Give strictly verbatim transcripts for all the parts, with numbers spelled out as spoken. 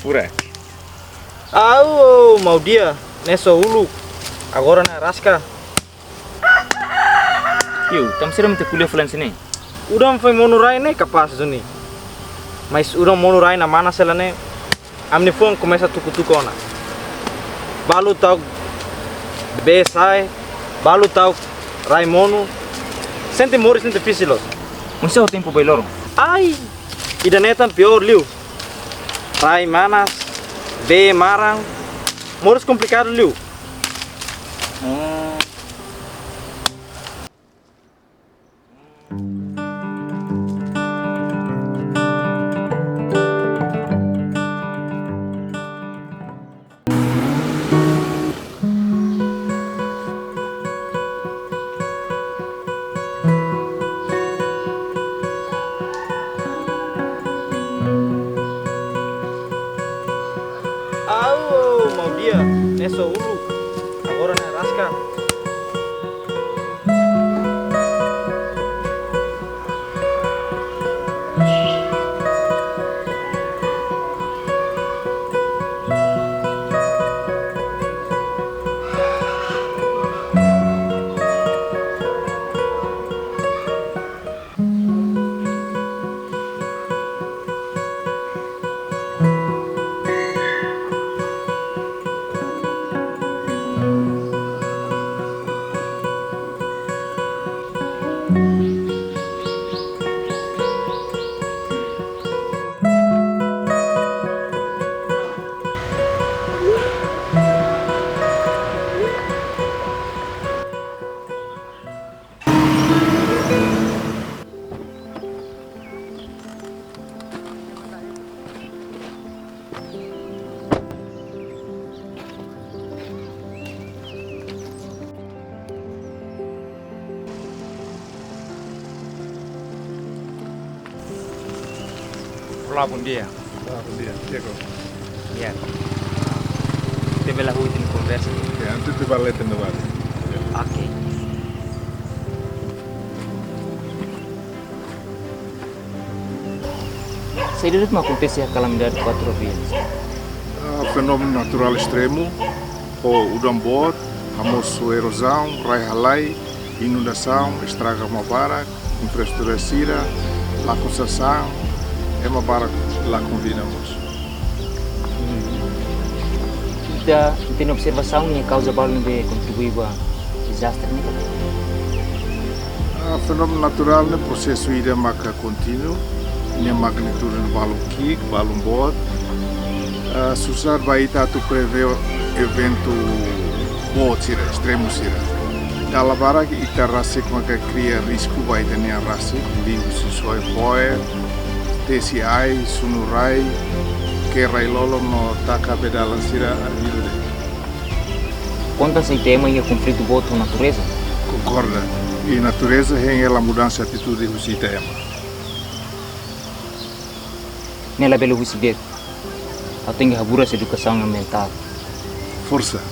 Pura. Au, mau dia, ne'e só uluk. Agora ne'e araska. Yu, tanba saida mak ita ko'alia fali hanesan ne'e? Udan foin monu rai ne'e kapás duni. Mas udan monu rai ona manas hela ne'e, ami-nia fuan komesa tuku-tuku ona. Balu ta'uk bee sa'e, balu ta'uk rai monu. Sente moris ne'e difisil loos. Oinsá ho tempu bailoro? Ai, ida-ne'e tan piór liu. Rai manas, bee maran, moris komplikadu liu. Hmm. Au, mau dia, ne'e só uluk. Agora ne'e araska. Olá, bom dia. Olá, bom dia. Diego. Ya. Ita bele hahú ita-nia konversa. Ya, entaun ita bele tenda bale. Oke. Saida de'it mak akontese iha kalamidade Quatro Vias? Ah, fenómenu naturál estremu, ho udan boot, hamosu erozaun, rai halai, inundasaun, estraga ema barak, infraestrutura sira, lakon sasán, ema barak lakon vida mós. Hmm. Ita, ita-nia observasaun iha kauza balu ne'ebé kontribui ba dezastre ne'e? Ah, fenómenu naturál ne'e prosesu ida maka kontínuu, nia magnitude balun ki'ik, balun boot. Ah, susar ba ita atu prevee eventu boot sira, estremu sira. Dala barak ita rasik maka kria risku ba ita-nia rasik, liuhusi soe fo'er, tesi ai, sunu rai, ke'e rai-lolon no taka bee dalan sira arbiru de'it. Konta se ita ema iha konflitu boot ho natureza? Konkorda. I natureza hein hela mudansa atitude husi ita ema. Ne'e labele husik de'it. Atu tenke haburas edukasaun ambientál. Forsa.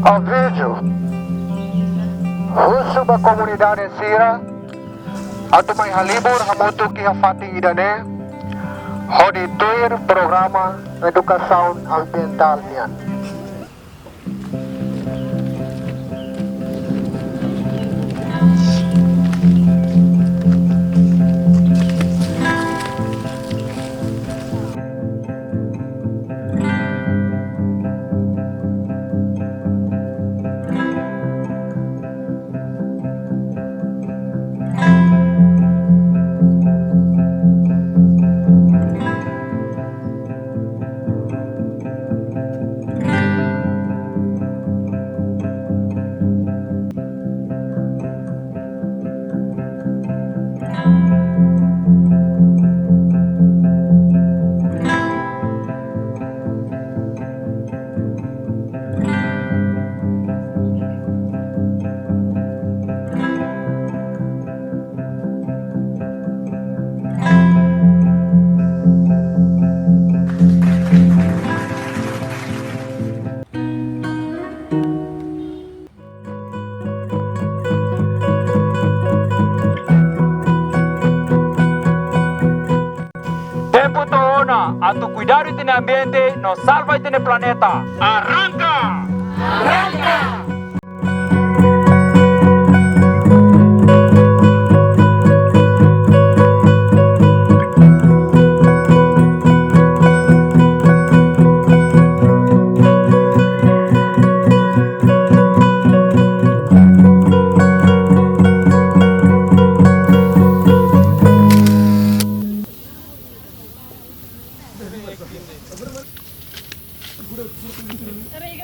Avizu. Husu ba komunidade sira atu mai halibur hamutuk iha fatin ida-ne'e, hodi tuir programa edukasaun ambientál nian. Kuidadu ita-nia ambiente no salva ita-nia planeta. Arranka! Arranka!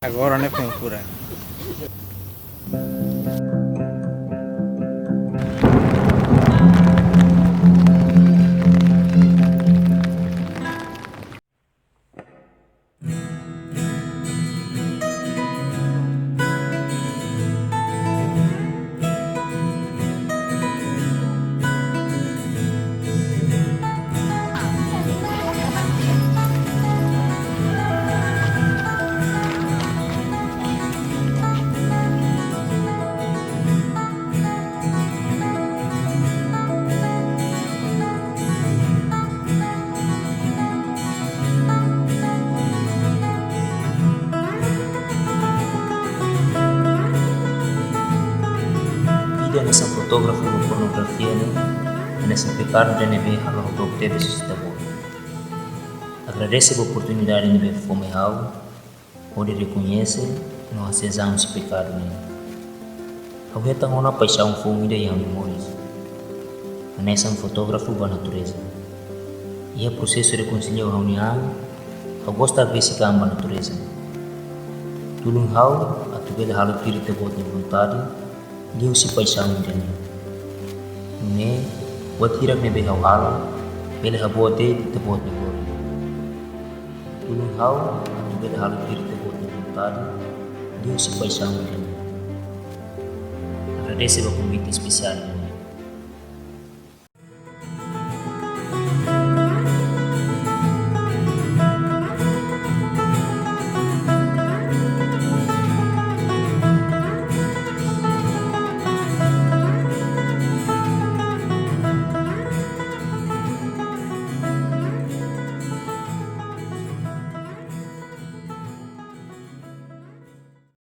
Agora ne'e foi pura. Ida hanesan fotógrafu no pornografia ne'e hanesan pekadu ida ne'ebé halo hakru'uk tebes husi ita-boot. Agradese ba oportunidade ne'ebé fó mai ha'u hodi rekoñese no hasezan husi pekadu ne'e. Ha'u hetan ona paixaun foun ida iha ha'u-nia moris, hanesan fotógrafu ba natureza. Iha prosesu rekonsilia ho ha'u-nia an, ha'u gosta besik an ba natureza. Tulun ha'u atu bele halo tuir ita-boot nia vontade, liuhusi paixaun ida-ne'e. Nune'e, buat hirak ne'ebé ha'u halo, bele haboot de'it ita-boot nia moris. Tulun ha'u atu bele halo tuir ita-boot nia vontade, liuhusi paixaun ida-ne'e. Agradese ba konvite espesiál ida-ne'e.